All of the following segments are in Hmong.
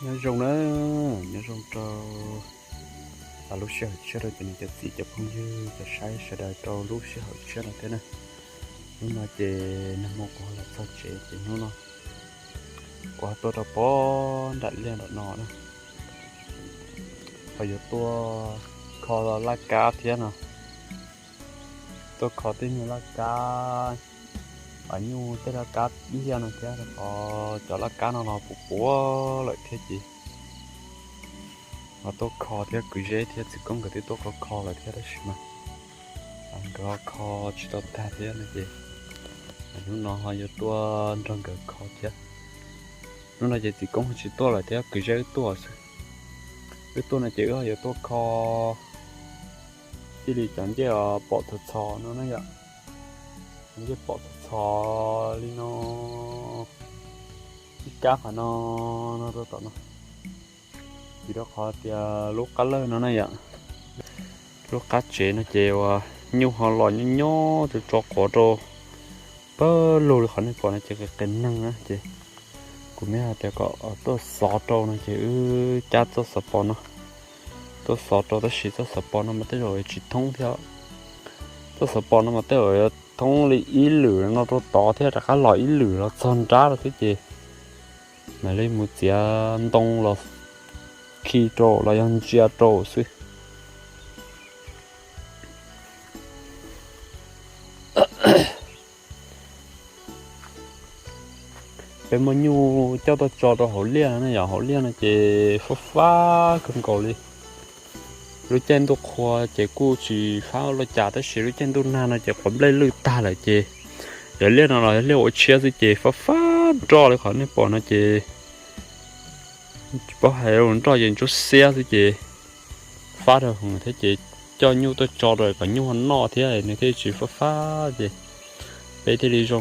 Nyob zoo na, nyob zoo rau lub sij hawm tshiab rau cov niam cov txiv cov phooj ywg cov saib sawv daws rau lub sij hawm tshiab no thiab na. Hnub no ces nag hmo kuv ho los txog tsev ces hnub no kuv ho tuaj rau pem nram liaj nram no na, ho yuav tuaj kho laj kab thiab no, tuaj kho tej nyuag laj kab, nyuj tej laj kab liaj no thiab, ho cov laj kab no los puas puav lawm thiab ces ho tuaj kho thiab, kwv Zeb thiab txiv Koob nkawd twb tuaj kho kho lawm thiab tab sis mas nkawd ho kho tsis tau tag thiab no ces hnub no ho yuav tuaj nrog nkawd kho thiab. Hnub no ces txiv Koob ho tsis tuaj lawm thiab, kwv Zeb wb tuaj xwb. Wb tuaj no ces wb ho yuav tuaj kho txij li cov ncej pom txhos txhos no na yom, cov ncej pom txhos txhos li no, ib kab qhov no, no rau tom no, vim rau qhov tias lub qab lawj no na yom, lub qab tsev no ces uas nyuj ho los nyob nyob tso tso quav rau pawg lug li qhov nej pom no ces qis qis neeg na ces kuv me hais tias kom tuaj xov rau no ces wb cab txoj xov pos no tuaj xov rau tab sis txoj xov pos no mas tej zaum yuav tsis thoob thiab. Txoj xov pos no mas tej zaum yuav thoob li ib lwm no rau tod thiab rov qab los ib lwm los txog nrab lawm xwb ces mam li mus txiav ntoo los khi rau los yog ntsia rau xwb. Peb muab nyuj coj tuaj tso rau hauv liaj no na yom, hauv liaj no ces fab fab kawg nkaus li. Lub caij ntuj qhua ces kuj tsis fab ua li cas tab sis lub caij ntuj nag no ces quav nplej lwj tag lawm ces yog liaj no los yog liaj ua tshiab xwb ces fab fab nroj li qhov nej pom no ces tsis paub hais nroj ces ntsuab xiab xwb ces fab rau heev thiab ces coj nyuj tuaj tso rau kom nyuj ho noj thiab nws thiaj tsis fab fab ces peb thiaj li zoo,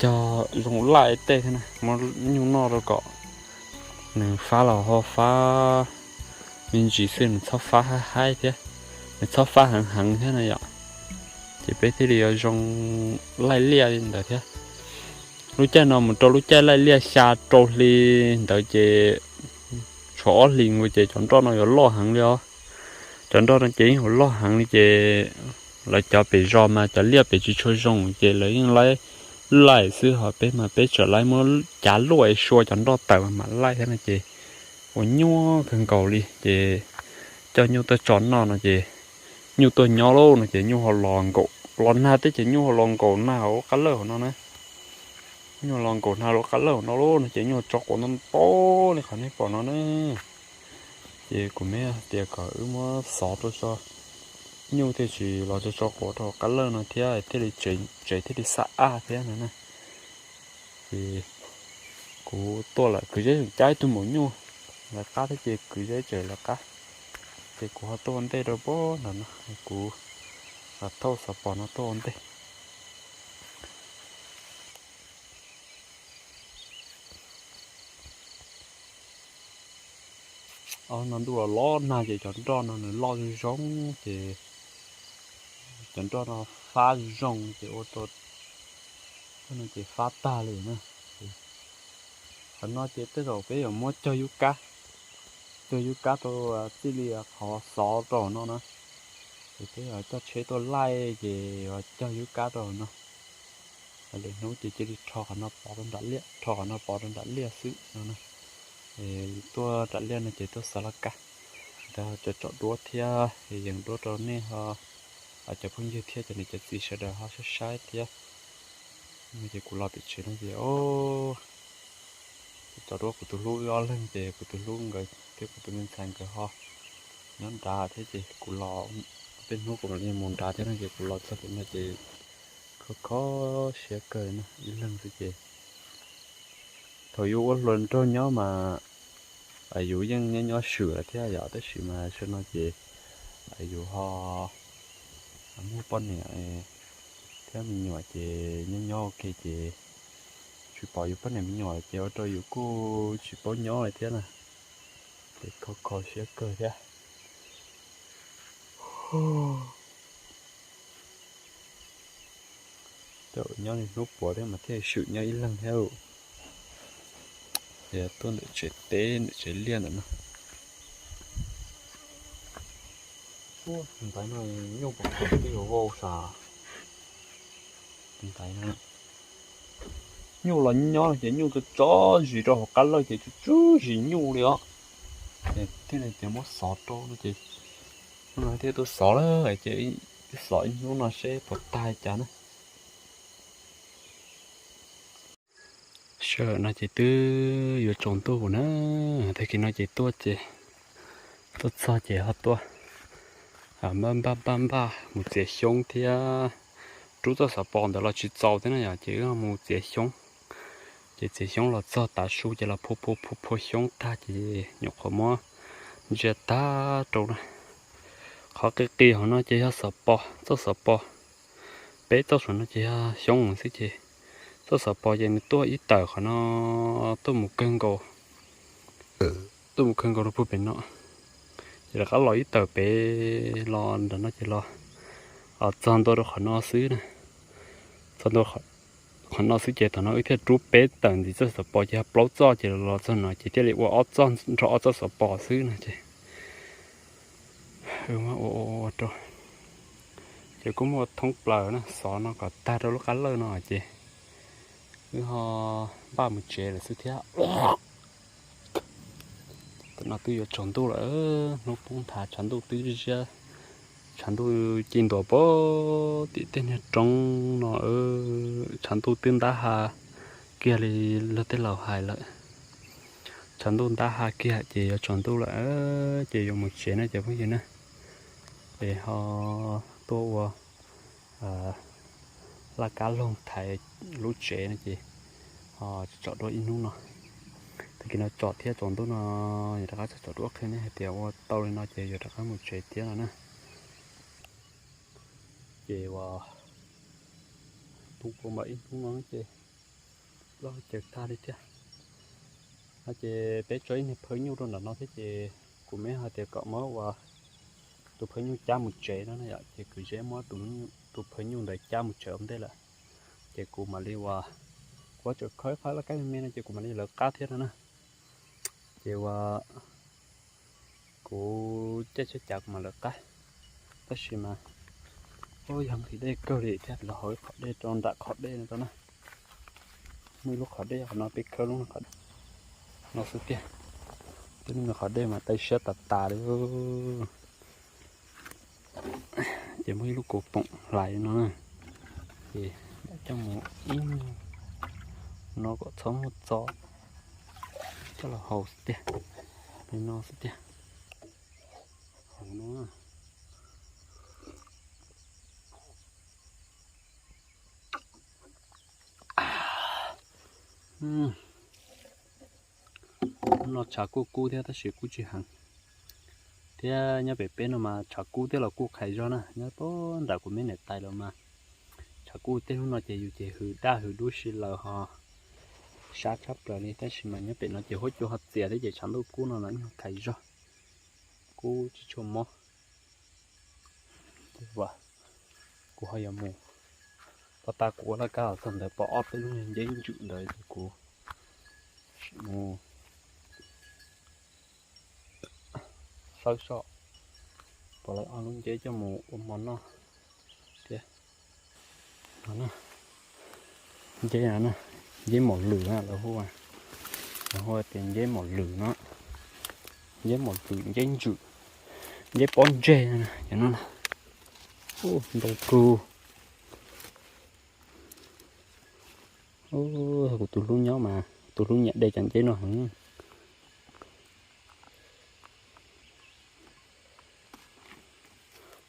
cog zoo laij tej thiab na, muab nyuj noj rau kom nws fab los ho fab me ntsis xwb, nws txhob fab haib haib thiab, nws txhob fab heev heev thiab na yom. Ces peb thiaj li yuav zoo laij liaj li ntawd thiab. Lub caij no mus rau lub caij laij liaj xya rau hli ntawd ces tshuav ob hlis nkaus ces cov nroj no yuav loj heev li os. Cov nroj no ces yeej yuav loj heev li ces lawv cov pem zos mas cov liaj pem tsis tshua zoo ces lawv yeej laij laij xwb, ho peb mas peb tseem laij muab cav luaj sua cov nroj tawm mam laij thiab no ces ua nyuaj kawg nkaus li ces coj nyuj tuaj tso noj no ces nyuj tuaj nyob lauj no ces nyuj ho los nkaum los nag teb ces nyuj ho los nkaum nag hauv qab lawj hauv no na. Nyuj los nkaum nag hauv qab lawj hauv no lauj no ces nyuj tso quav ntau ntau li qhov nej pom no na. Ces kuv me tias kom wb muab xov rau tso, nyuj thiaj tsis los tso tso quav rau hauv qab lawj no thiab thiaj li tsev thiaj li xab ab thiab no na. Ces kuv tuaj lawm, kwv Zeb tseem cab ib tug maum nyuj lawv qab thiab ces kwv Zeb tseem lawv qab, ces kuv ho tuaj ua ntej rau pem no no, kuv thauj xov pos no tuaj ua ntej. Ob no ntuj los los nag ces cov nroj no nws loj zoo zoo ces cov nroj no fab zoo ces ua rau no ces fab tag li na. Qhov no ces tej zaum peb yuav muab cog yub kab, cog yub kab rau txij li qhov xov rau no na, ces peb yuav coj tsheb tuaj laij ces yuav cog yub kab rau no. Lwm hnub ces cia li rho qhov no pov rau nram liaj, rho qhov no pov rau nram liaj xwb no na. Tuaj nram liaj no ces tuaj xov laj kab, ntawd tsom duab thiab yees duab rau nej ho, cov phooj ywg thiab cov niam cov txiv sawv daws ho saib saib thiab. No ces kuv los pem tsev no ces tsom duab kuv tus hlub wb ob leeg ces kuv tus hlub nkawd thiab kuv tus me ntxhais nkawd ho nyob nrad thiab ces kuv los, tej hnub kuv mam li mus nrad thiab no ces kuv los txog pem no ces kho kho siab kawg no ib leeg xwb ces thaum yus ua hluas nraug nyob mas yus yeej nyob nyob swm lawm thiab yom, tab sis mas tam sim no ces yus ho muaj poj niam thiab me nyuam ces nyob nyob ua ke ces tsis pom yus poj niam me nyuam ces ua rau yus kuj tsis paub nyob li thiab na. Ces kho kho siab kawg thiab. Nyob li hnub puav thiab mas thiaj swm nyob ib leeg thiab. Ces tuaj ntawm tsev teb ntawm tsev liaj ntawm no. Ntaiv no nyuj puas kheev twb yuav vau sav. Ntaiv no nyuj los nyob no ces nyuj tso tso zis rau hauv qab lawj ces tsuj tsuj zis nyuj li os. Ces thiaj li tias muab xov rau no ces hnub no thiaj tuaj xov lawm ces xov ib hnub no seb puas tag cas na. Sij hawm no ces twb yuav tsaus ntuj na, tag kis no ces tuaj ces tuaj txog ces ho tuaj npaj npaj npaj npaj mus txiav xyoob thiab rub txoj xov pos ntawd los tsis txaus thiab na yom, ces wb mus txiav xyoob. Ces txiav xyoob los txog tav su ces los phua phua phua phua xyoob tag ces nyuam qhuav muab ntsia tag rau na. Qhov qis qis hauv no ces yog xov pos, txoj xov pos. Peb txoj saum no ces yog xyoob xwb ces txoj xov pos ces nws tuaj ib tawm qhov no tuaj mus kawg nkaus, tuaj mus kawg nkaus rau puag pem no. Ces rov qab los ib tawm pem los nram no ces los txog ntua rau qhov no xwb na. Txog ntua qhov no xwb ces thaum no wb thiaj rub peb tawm ntxiv txoj xov pos ces yog plaub txoj ces los txog no ces thiaj li ua ob txoj nrog ob txoj xov pos xwb no ces ua ua ua rau ces kuj muaj thoob plaws na, xov no kom tag rau lub qab lawj no ces wb ho npaj mus tsev lawm xwb thiab. Tam no twb yuav tsaus ntuj lawm, hnub poob nthav tshav ntuj twb ziab, tshav ntuj ci ntuas pem tim tej niag roob no, tshav ntuj twb ntab ha kiag li luag tej laus hais lawm. Tshav ntuj ntab ha kiag ces yuav tsaus ntuj lawm ces yuav mus tsev na cov phooj ywg na. Es ho tuaj ua laj kab loog thaiv lub tsev no ces ho tsom dua ib hnub no. Tag kis no tsom thiab tsaus ntuj no yuav rov qab tsom dua qhia nej hais tias ua tau li no ces yuav rov qab mus tsev thiab no na. Ces uas tu kua npam ib hnub no ces loj caws tag li thiab. No ces peb tso ib niag phawj nyuj rau nram no thiab ces kuv me hais tias kom muab ua tus phawj nyuj cab mus tsev no na yom, ces kwv Zeb muab tus phawj nyuj ntawd cab mus tsev ua ntej lawm. Ces kuv mam li ua, kuv tseem khaws ib qho laj kab me me no ces kuv mam li lawv qab thiab no na. Ces ua kuv caij tsheb cav kuv mam lawv qab. Tab sis mas yog nqhis dej kawg li thiab, los hauv ib qhov dej rau nram qhov dej no rau na. Muaj ib lub qhov dej qhov no peb khawb lub no xwb tiag. Twb muaj qhov dej mas tawv siab tas tas li. Ces muaj ib lub kuv poom hlais no na, ces coj mus ib no kom txhob muaj txo, coj los haus xwb tiag. Li no xwb tiag. Haus no. No tshav kuj kub thiab tab sis kub tsis heev. Thiab nyob pem peb no mas tshav kub thiab los kuj qhais zog na, nyob puag nram kuv me niam tais lawm mas tshav kuj tej hnub no ces yus ces hws daj hws dub si laws ho sab tshaj plaws li, tab sis mas nyob pem no ces huab cua ho txias thiab ces tshav ntuj kub no los yeej qhais zog, kub tsis tshua mob. Kuv ho yuav mus, pov tas kuv ua laj kab txog ntawd pom ob peb lub nceb ntswm ntawd ces kuv mus xawb soj, pom lawv ob lub nceb coj mus ua hmo noj thiab. Nceb, nceb mom lwm na lawv hu, lawv hu tias nceb mom lwm no, nceb mom lwm, nceb ntswm, nceb pob ntseg cov no. Ntau kawg. Kuv tus hlub nyob mas tus hlub nyiam de cov nceb no heev.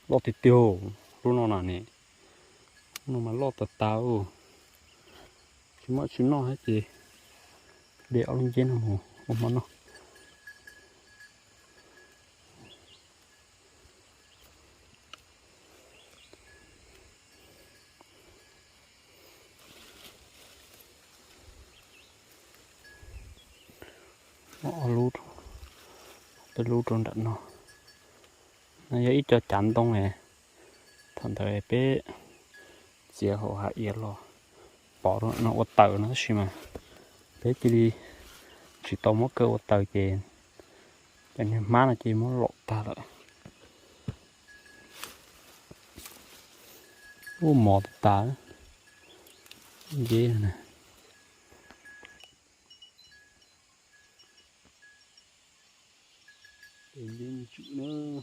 Loj tiag tiag, lub no na ne, lub no mas loj tas tas. Tsis muaj tsis noj thiab ces de ob lub nceb no mus ua hmo noj. Ob lub, peb lub rau nram no. No yog ib co cav ntoo es thaum ntawd peb txiav hauv hav iav los pov rau no ua taws no tab sis mas peb cia li Tsis tau muab kaw ua taws ces cov niag hmab no ces muab lom tag lawm. Ub, mos tas tas, nceb na. Nceb ntswm na.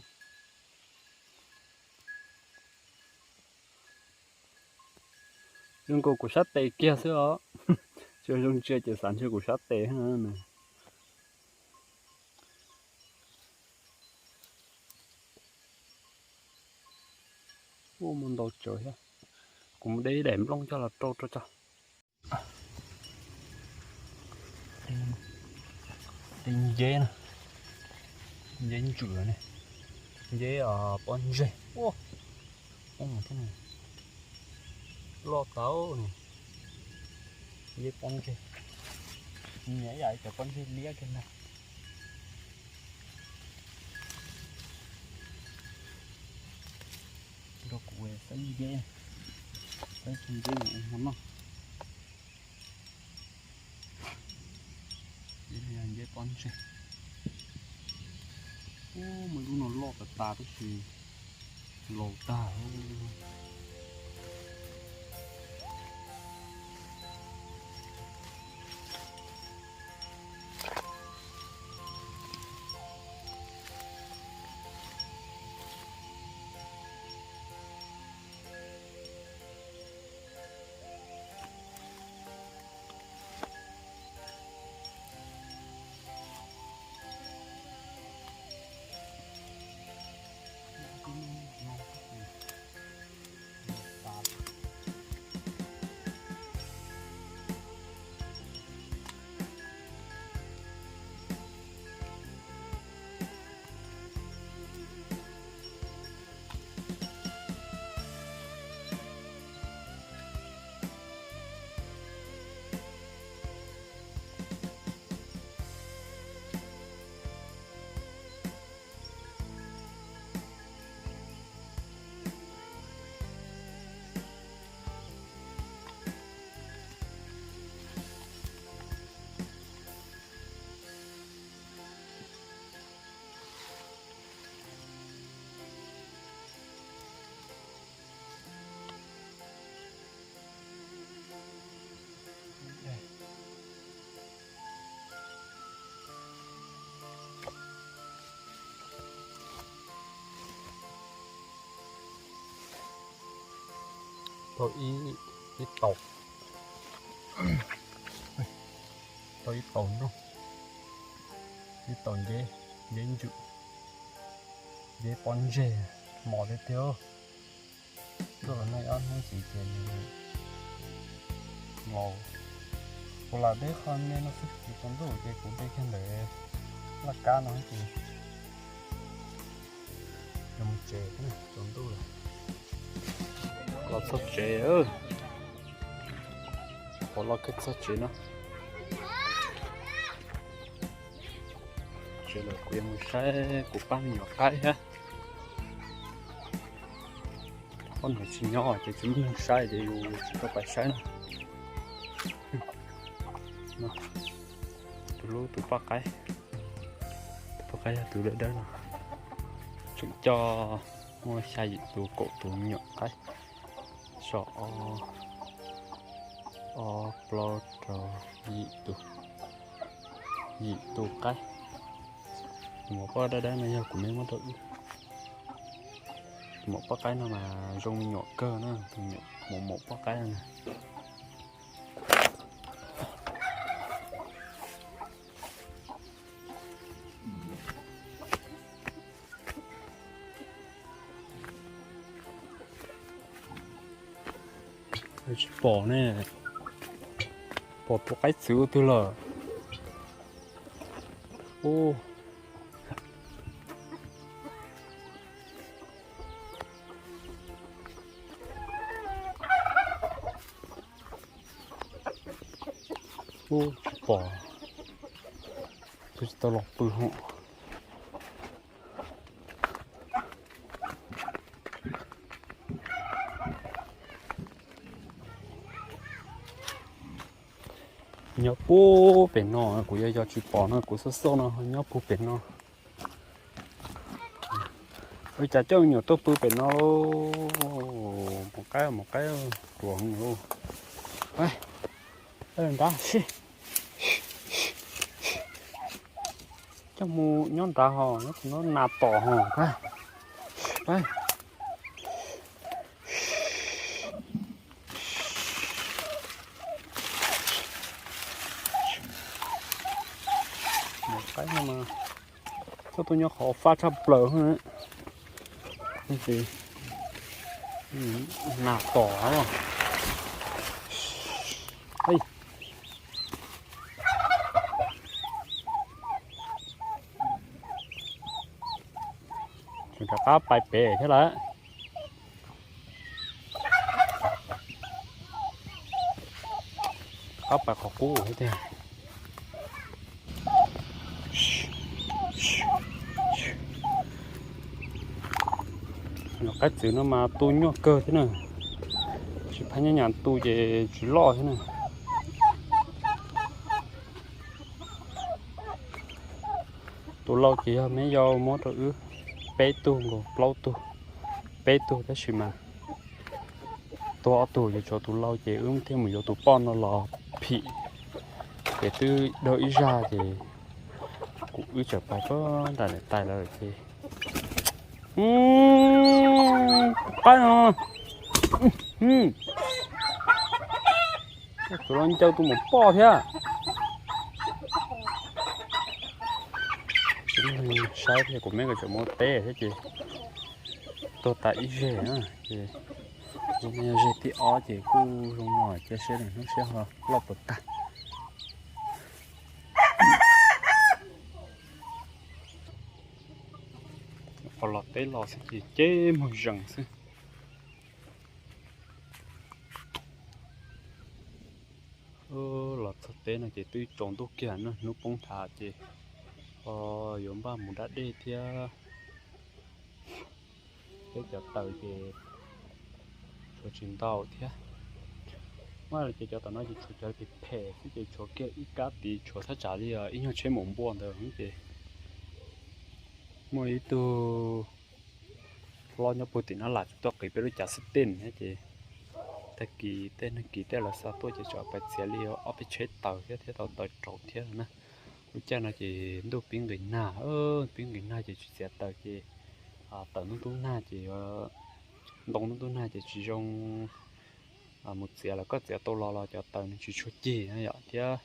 Zoo nkaus kuv sab tes kiag xwb os. Tsis zoo ntsia ces xav ntshe kuv sab tes na. Ua mus ntau tsawv thiab. Kuv mus de ib daim nplooj coj los rau rau tso. Tej nceb na, nceb ntswm ne, nceb pob ntseg. Ua, poob thiab ne, loj tau ne, nceb pob ntseg. Nyiam ib yam li cov pob ntseg liab kiag na. Nrog kuv xeeb nceb, xeeb nceb mus ua hmo noj. Nceb pob ntseg. Ub, muaj lub no loj tas tas tab sis laus tag. Tau ib, ib tau, tau ib tau nroj, ib tau nceb, nceb ntswm, nceb pob ntseg, mos tiag tiag. Tuaj los nej ob hnub ntxiv ces nws laus. Kuv lam deb qho me no xwb ces tsaus ntuj ces kuv de kiag ntawm laj kab no ces yuav mus tsev, tsaus ntuj lawm. Los txog tsev, los kiag txog tsev no. Tsev lawm kuv yuav mus saib kuv pab me nyuam qaib thiab. Ob niam tsis nyob ces tsis muaj neeg saib ces yus tsis tau pais saib na. Tus lub tus poj qaib, tus poj qaib yog tus dawb dawb no. Tseem coj muaj xya yim tus kaum tus me nyuam qaib. So ob, ob plaub rau yim tus, yim tus qaib. Tus maum poj dawb dawb no yog kuv me muab rau wb. Tus maum poj qaib no mas zoo me nyuam kawg na, tus maum maum poj qaib no na. Tsis pom ne, pom tus qaib txwv ua twg lawm. Ub, ub, tsis pom, twb tsis tau los pw hos. Nyob puag pem no, kuv yog yos tsis pom no, kuv xauj xauj no nyob puag pem no. Ua cas coj me nyuam tuaj pw pem no? Mus qaib, mus qaib, ruam lawm. Nrad, coj mus nyob nrad ho, nyob tus no nas tom ho. Mus qaib no mas txhob tuaj nyob qhov fab tshaj plaws. Nas tom. Tseem rov qab pais pem thiab lawm. Qab pais qhov qub thiab tiag. Nyuam qaib txwv no mas tu nyuaj kawg thiab na. Tsis phaj nyab nyam tu ces tsis loj thiab na. Tus lau ces yog me yau muab rau wb peb tug nkaus plaub tug, peb tug tab sis mas tuag ob tug ces tshuav tus lau ces wb thiaj mus yuav tus poj no los phim. Ces twb dawb ib zaj ces kuv wb tseem pais puag nram niam tais lawm ces qaib no. Tus lau ncaws tus maum poj thiab. Saib thiab kuv me nkawd tseem muaj teb thiab ces tuag tas ib zeg na ces yog zeg thib ob ces kuj zoo no cia seb hnub seb ho loj puas tag. Qhov los teb los xwb ces ceb muag zees xwb. Los txog teb no ces twb tsaus ntuj kiag na, hnub poob thav ces ho yuav npaj mus da dej thiab. Peb cov taws ces tshuav tsis ntau thiab. Mas ces cov tom no ces tshuav cov phem phem xwb ces tshuav kiag ib kab tid, tshuav thaj tsam li ib nyuag tsheb maum npua ntawd ces muaj ib tug hlob nyob puag tim no lam tuaj qiv peb lub cav xib tij thiab ces tag kis tej nag kis tej lawv xa tuaj ces tsam pais txiav li ob peb tsheb taws thiab thiab tau taws rau thiab na. Lub caij no ces ntuj pib nqis nag, pib nqis nag ces tsis txiav taws ces taws ntub ntub nag ces ntoo ntub ntub nag ces tsis zoo mus txiav lawm, koj txiav tau los los cov taws nws tsis tshua cig na yom, thiab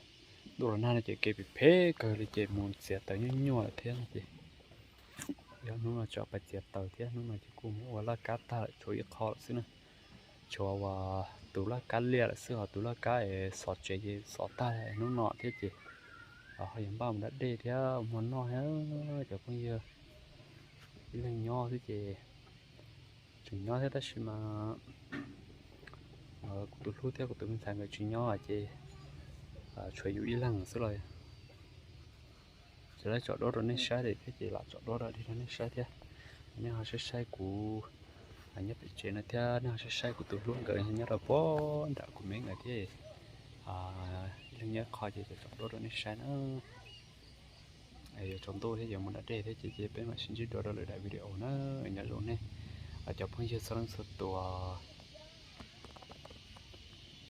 ntuj los nag no ces kev phem phem kawg li ces mus txiav taws nyuaj nyuaj lawm thiab no ces yog hnub no tsam pais txiav taws thiab. Hnub no ces kuj mus ua laj kab tag lawm, tshuav ib qho lawm xwb na. Tshuav uas tus laj kab liaj lawm xwb, ho tus laj kab es xov tsev ces xov tag hnub no thiab ces ho yuav npaj mus da dej thiab ua hmo noj thiab cov phooj ywg. Ib leeg nyob xwb ces tseem nyob thiab tab sis mas kuv tus hlub thiab kuv tus me ntxhais nkawd tsis nyob ces tshuav yus ib leeg xwb los ces lam tsom duab rau nej saib thiab ces lam tsom duab rau nej saib thiab. Nej ho saib saib kuv nyob pem tsev no thiab nej ho saib saib kuv tus hlub nkawd nyob rau puag nram kuv me nkawd thiab. Ib leeg nyob qho ces tsom duab rau nej saib na. Yuav tsaus ntuj thiab yuav mus da dej thiab ces ces peb mam sib ntsib dua rau lwm daim video na. Nyob zoo nej cov phooj ywg txhua leej txhua tus.